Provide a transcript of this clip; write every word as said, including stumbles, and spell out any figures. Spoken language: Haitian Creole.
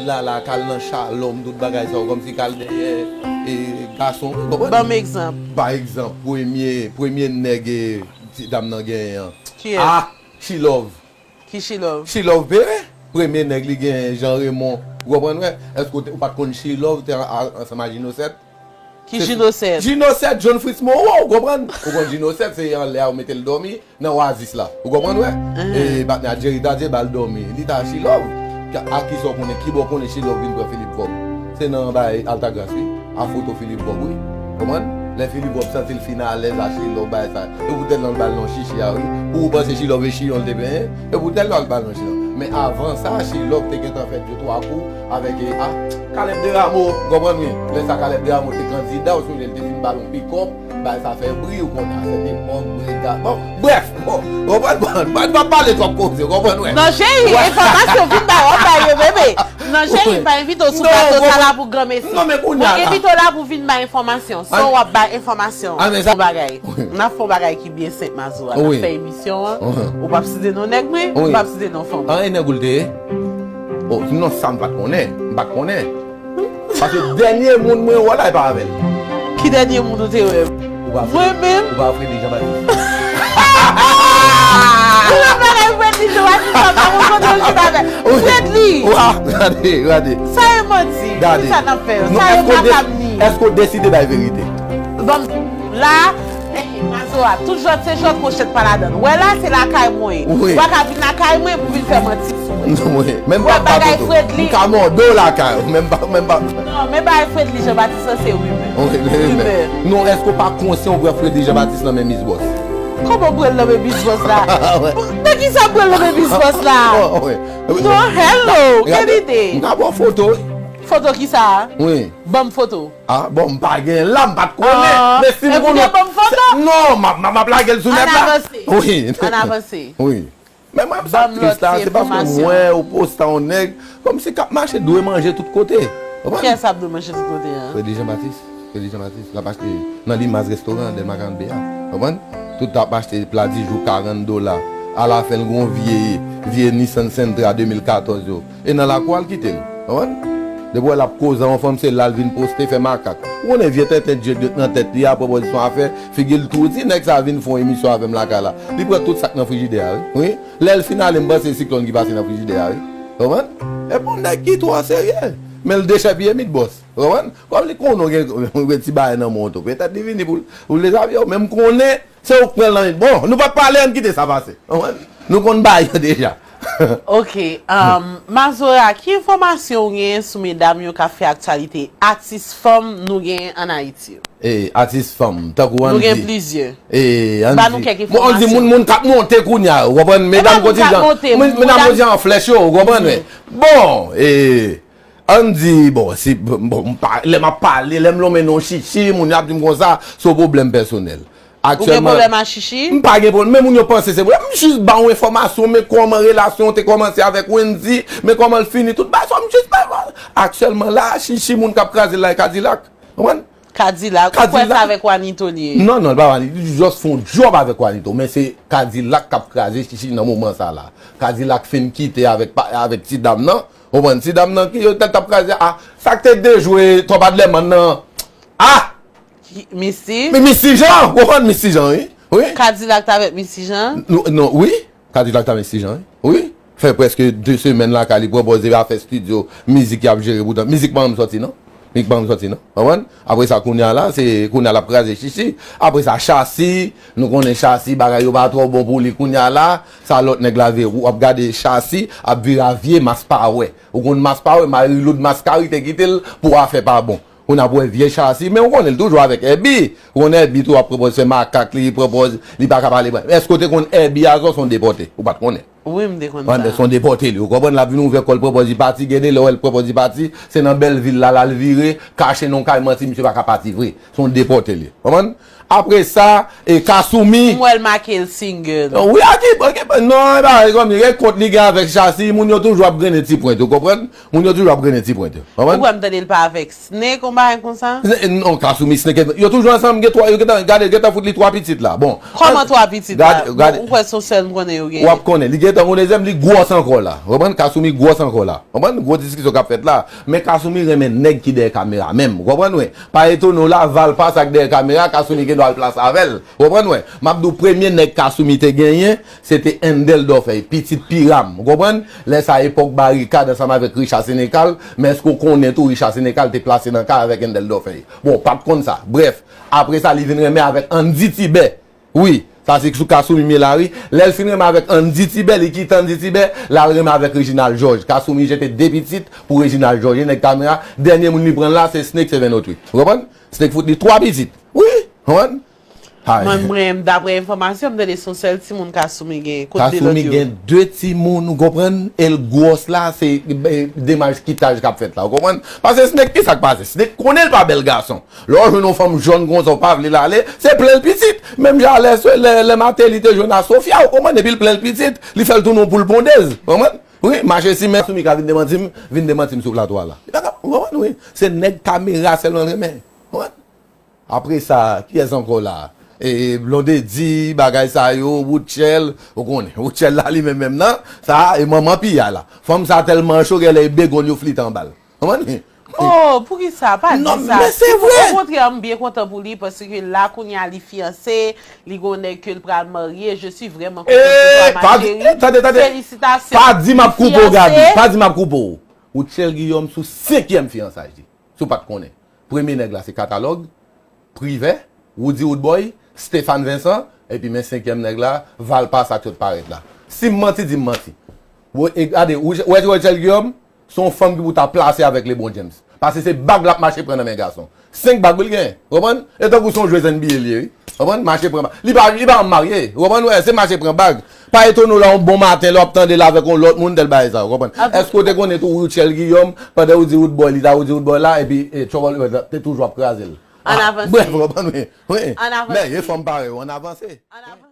Dala, k al nan Shalom, tout bagay sa yo, kòmsi k al dèyè e, gason, ou konprann? Ban m egzanp. Pa egzanp, premye, premye nèg e, ti dam nan genyen an. Kiyès? Ah, Chilove. Ki Chilove? Chilove Pere, premye nèg li genyen, Jean Raymond. Ou konprann, wè? Èske ou te- ou pa t konn Chilove te a- ansanm a Jinosèt? Ki Jinosèt? Jinosèt, John Fritz Moreau, ou konprann? Ou konn Jinosèt, se anlè a ou mete l dòmi nan Oasis la. Ou konprann, wè? E patnè a Jerry Tardieu ba l dòmi. Li ta Chilove. Ka- A kisa w konnen? Kiba w konnen Chilove vin pran Philippe Vob? Se nan bay Altagrace, wi. A foto Philippe Vob, wi. Konprann? Lè Philippe Vob santi l fin alèz a Chilove, bay sa. E poutèt lan l ba l non Chichi a, wi. Pou ou panse Chilove e chiyon l te benyen? E poutèt lan l ba l non chiyon. Men avan sa, Chilove te gentan fè de twa kou avèk e, a, Caleb Desrameaux, ou konprann, wi. Lè sa Caleb Desrameaux te kandida, ou sonje l te fin ba l yon pikòp, bay sa fè bri, ou konnen, a sèt epòk, brega. Bon, brèf, bon, konprann, bon, bon, pa pale twòp koze, ou konprann, wè. Non, cheri, enfòmasyon vin bay, w ap bay yo, bebe. Non, cheri, m pa envite w sou plato sa la pou granmesi. Non, men kounye a la. Mwen envite w la pou vin bay enfòmasyon. Sa w ap bay enfòmasyon. An, men sa. Yon bagay. N ap fè yon bagay ki byen senp, Mazora. N ap fè emisyon an. Ou p ap site non nèg mwen, ou p ap site non fanm. An, e nèg ou l te ye? O, non, sa m pa t konnen. M pa t konnen. Paske dènye moun mwen wè la, e pa avè l. Ki dènye moun ou te wè? Mwen menm? Ou pa Fredly Jean Baptiste. Ou nan bagay Fredly Jean Baptiste, sa pa mwen konn yon chita avè. Fredly! Wa, gade, gade. Sa e manti. Gade. Ki sa n ap fè yo? Sa e makamni. Èske w deside bay verite? Ban m la, eh, Mazora, tout jòt se jòt, pwochèt pa ladan l. Wè la, se lakay mwen. Ou pa ka vin lakay mwen pou vin fè manti sou mwen. Wè bagay Fredly. M ka mòde w lakay ou, men m pa, men m pa. Non, men bagay Fredly Jean Baptiste se rimè. Rimè. Non, èske w pa konsyan ou pran Fredly Jean Baptiste nan men Miss Boss? Kòman w pran l nan men Miss Boss la? Nan kisa w pran l nan men Miss Boss la? Non, hello, gen lide. M ka ba w foto. Foto kisa? Wi. Ban m foto. Ah, bon, m pa gen la, m pa t konnen. Men si m konnen. Ebyen, ban m foto. Non, m ap, m ap lage l sou nèt la. Ann avanse. Wi. Ann avanse. Wi. Men mwen, m sa tris la, se paske m wè ou poste yon nèg, kòmsi k ap mache dwe manje tout kote. Ou konprann? Kiyès ap dwe manje tout kote a? Fredly Jean Baptiste. Fredly Jean Baptiste. L ap achte nan Limaz Restoran, Dèlma karannde a. Ou konprann? Tout ap achte pla dijou karant dola. Alafen, l gen yon vye, vye Nissan Sentra de mil katòz yo. E nan lakou a l kite l. Konprann? Depi w wè l ap koze a yon fanm, se la l vin poste, fè makak. Ou konnen vye tenten djed yo nan tèt li a, pran pozisyon afè, figi l toudi, nèg sa a vin fè yon emisyon avè m lakay la. Li pran tout sa k nan frijidè a, wi. Wi. Lè l fin ale, m panse se siklòn ki pase nan frijidè a, wi. Konprann? Epi yon nèg ki twò serye. Men l dechèpiye Miss Boss. Konprann? Kòm li konnen w gen, w gen ti bagay nan men w tou. Petèt li vini pou, pou l dezabye w, men m konnen se ou k pran l nan men. Bon, nou p ap pale, ann kite sa pase. Konprann? Nou konn bagay yo deja. Ok. Um, Mazora, ki enfòmasyon w genyen sou medam yo k ap fè aktyalite? Atis fanm nou genyen ann Ayiti yo? E, atis fanm, tankou Andy. Nou gen plizyè. E, Andy. Ba nou kèk enfòmasyon. Bon, Andy, moun, moun k ap monte kounye a, ou konprann? Medam kotijan, medam kotijan an flèch yo, ou konprann, wi. Bon, e, Andy, bon, si, bon, m pa, lè m ap pale, lè m lonmen non Chichi, moun yo ap di m konsa, se yon pwoblèm pèsonèl. Ou gen pwoblèm a Chichi? M pa gen pwoblèm, men moun yo panse se pwoblèm. M jis ba w enfòmasyon, men kòman relasyon te kòmanse avèk Wendy, men kòman l fini, tout bagay sa, m jis ba w. Aktyèlman la, Chichi, moun k ap kraze l la, e Kadilak. Konprann? Kadilak, ou kwè se avèk Wanito li ye? Non, non, li pa Wanito, li just fè yon djòb avèk Wanito, men se Kadilak k ap kraze Chichi nan moman sa la. Kadilak fin kite avèk, avèk ti dam nan, ou konprann, ti dam nan ki yo t ap kraze, a, sa k te dejwe Twòp Adlèmann nan, a! Missy? Missy Jean, ou konprann Missy Jean, wi. Wi. Kadilak t avèk Missy Jean? Non, non, wi. Kadilak t avèk Missy Jean, wi. Wi. Fè prèske de semèn lakay li, pwopòze afè estidyo, mizik y ap jere poutan. Mizik pa janm sòti, non. Mizik pa janm sòti, non. Konprann? Apre sa, kounye a la, se, kounye a l ap kraze Chichi. Apre sa, Chasi, nou konnen Chasi, bagay yo pa twò bon pou li kounye a la. Sa lòt nèg la vire, w ap gade Chasi, ap vire a vye mas pa wè. Ou konn mas pa wè, Marie Lourdes Mascari te kite l pou afè pa bon. Ou n ap wè vye Chasi, men ou konnen l toujou avèk Herbie. Ou konnen Herbie tou ap pran pòz fè makak, li pran pòz, li pa ka pale. Èske w te konn Herbie Azor se yon depòte? Ou pa t konnen? Wi, m te konn sa. Bon, se yon depòte li. Ou konprann, l ap vin ouvè kò l pran pòz li pati, gen de lè w wè l pran pòz li pati, se nan bèl vil la, l al vire, kache nan yon kay manti, misye pa ka pati vre. Se yon depòte li. Konprann? Apre sa, e Kasumi. M wè l make l single. Wi, a ki, a ki, non, e pa kòm li gen kont li gen avèk Chasi, moun yo toujou ap grennen ti pwent, ou konprann? Moun yo toujou ap grennen ti pwent, ou konprann? Ou wè m tande l pa avèk Snake, yon bagay konsa? Non, Kasumi, Snake, yo toujou ansanm, gen twa, yo gentan, gade, gentan fout li twa pitit la. Bon. Kòman twa pitit la? Gade, gade. Ou kwè se yon sèl m konnen yo genyen? W ap konnen, li gentan yon dezyèm, li gwòs ankò la. Ou konprann? Kasumi gwòs ankò la. Ou konprann? Gwo diskisyon k ap fèt la. Men Kasumi renmen nèg ki dèyè kamera menm. Ou konprann, wi? Pa etone w la, Valpa sa k dèyè kamera, Kasumi gen dwa al plase avè l. Ou konprann, wi? M ap di w, premye nèg Kasumi te genyen, se te Endel Dòfèy, pitit Piram. Ou konprann? Lè sa epòk Barikad ansanm avèk Richa Senekal, men èske w konnen tou Richa Senekal te plase nan kay avèk Endel Dòfèy? Bon, pa t konn sa. Brèf, apre sa, li vin renmen avèk Andy Tibè. Wi, sa se sou Kasumi m ye la, wi. Lè l fin renmen avèk Andy Tibè, li kite Andy Tibè, l al renmen avèk Reginald Georges. Kasumi jete de pitit pou Reginald Georges. E nèg kamera, dènye moun li pran la, se Snake seven oh three. Ou konprann? Snake fout li twa pitit. Wi, ou konprann? Mwen, mwen, daprè enfòmasyon, m tande se yon sèl timoun Kasumi gen. Kote de lòt yo? Kasumi gen de timoun, ou konprann? E l gwòs la, se, eh, demach kitaj k ap fèt la, ou konprann? Paske Snake, ki sa k pase? Snake konnen l pa bèl gason. Lè w jwenn yon fanm jòn konsa, w pa vle l ale, se plen l pitit. Menm jan lè, lè, lè Martelly te jwenn a Sofia, ou konprann, epi l plen l pitit, li fè l tounen yon poul pondez, ou konprann? Wi, mache simen, Kasumi ka vin demanti m, vin demanti m sou plato a la. Ou konprann, wi. Se nèg kamera sèlman l renmen. Ou konprann? Apre sa, kiyès ankò la? E, Blondedy, bagay sa yo, Rutshelle, ou konnen. Rutshelle la li menm menm nan, sa, e manman piya la. Fanm sa tèlman cho, genlè e begonn yo flite anba l. Konprann? Oh, poukisa? Pa di sa. Non, men se vre. Okontrè, m byen kontan pou li, paske la, kounye a, li fiyanse, li gon nèg ke l pral marye. Je suis vraiment contente pour toi, ma chérie. Tande, tande. Félicitations. Pa di m ap koupe w, Gaby. Pa di m ap koupe w. Rutshelle Guillaume sou senkyèm fiyansaj li. Si w pa t konnen. Premye nèg la se Katalòg, Privè, Roody Roodboy, Stéphane Vincent, epi men senkyèm nèg la, Valpa, sa k sot parèt la. Si m manti, di m manti. Ou, e, gade, ou, ou wè Rutshelle Guillaume, se yon fanm ki pou ta plase avèk Lebron James. Paske se bag l ap mache pran nan men gason. Senk bag wi l gen, ou konprann? E tankou se yon jwez N B A li ye, wi. Ou konprann? Mache pran bag. Li pa, li pa janm marye, ou konprann? Wè, se mache pran bag. Pa etone w la yon bon maten, lè w ap tande l avèk yon lòt moun, tèl bagay sa, ou konprann? Èske w te konnen tou Rutshelle Guillaume, pandan Roody Roodboy, li ta Roody Roodboy la, epi, e, Trouble, e, te toujou ap kraze l? Ann avanse. Brèf, ou konprann, wi. Wi. Ann avanse. Men, e fanm parèy ou, ann avanse. Ann avanse.